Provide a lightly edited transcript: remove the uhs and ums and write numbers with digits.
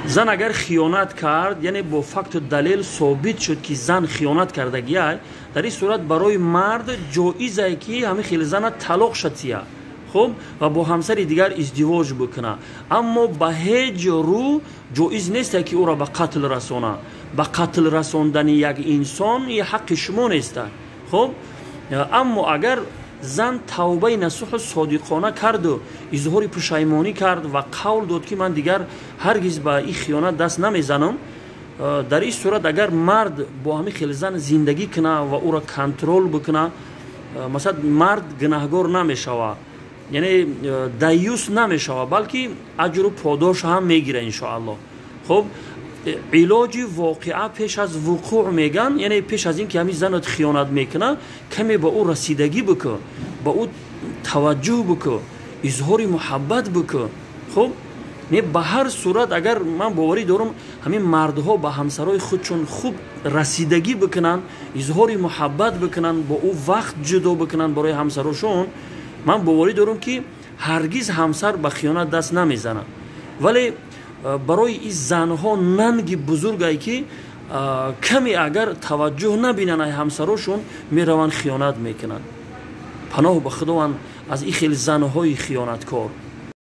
Зан агар хиёнат кард, яъне бо факту далел собит шуд, ки зан хиёнат кардагиай, дар ин сурат барои мард ҷоизае, ки ҳамин хели зана талоқ шатия, хуб, ва бо ҳамсари дигар издивоҷ бикуна. Аммо ба ҳеҷ рӯ ҷоиз несте, ки ӯро ба қатл расона. Ба қатл расондани як инсон и ҳаққи шумо неста. Хуб, аммо агар зан тавбаи насӯҳу содиқона карду изҳори пушаймонӣ кард ва қавл дод, ки ман дигар ҳаргиз ба ин хиёнат даст намезанам, дар ин сурат агар мард бо ҳамин хел зан зиндагӣ куна ва ӯро контрол бикуна, масалан, мард гунаҳгор намешавад, яъне даюс намешавад, балки аҷру подош ҳам мегира, иншоаллоҳ. Хуб, илоҷи воқеа пеш аз вуқӯъ меган, яъне пеш аз ин ки ҳамин занат хиёнат мекуна, каме ба ӯ расидагӣ бикӯ, ба ӯ таваҷҷӯҳ бикӯ, изҳори муҳаббат бикӯ. Хуб, не, ба ҳар сурат, агар ман боварӣ дорам, ҳамин мардҳо ба ҳамсарои худшон хуб расидагӣ бикунанд, изҳори муҳаббат бикунанд, бо ӯ вақт ҷудо бикунанд барои ҳамсарошон, ман боварӣ дорам, ки ҳаргиз ҳамсар ба хиёнат даст намезанад. Вале барои ин занҳо нанги бузургае, ки каме агар таваҷҷӯҳ набинанд ай ҳамсарошон, мераванд, хиёнат мекунанд. Паноҳ ба Худованд аз ин хел занҳои хиёнаткор.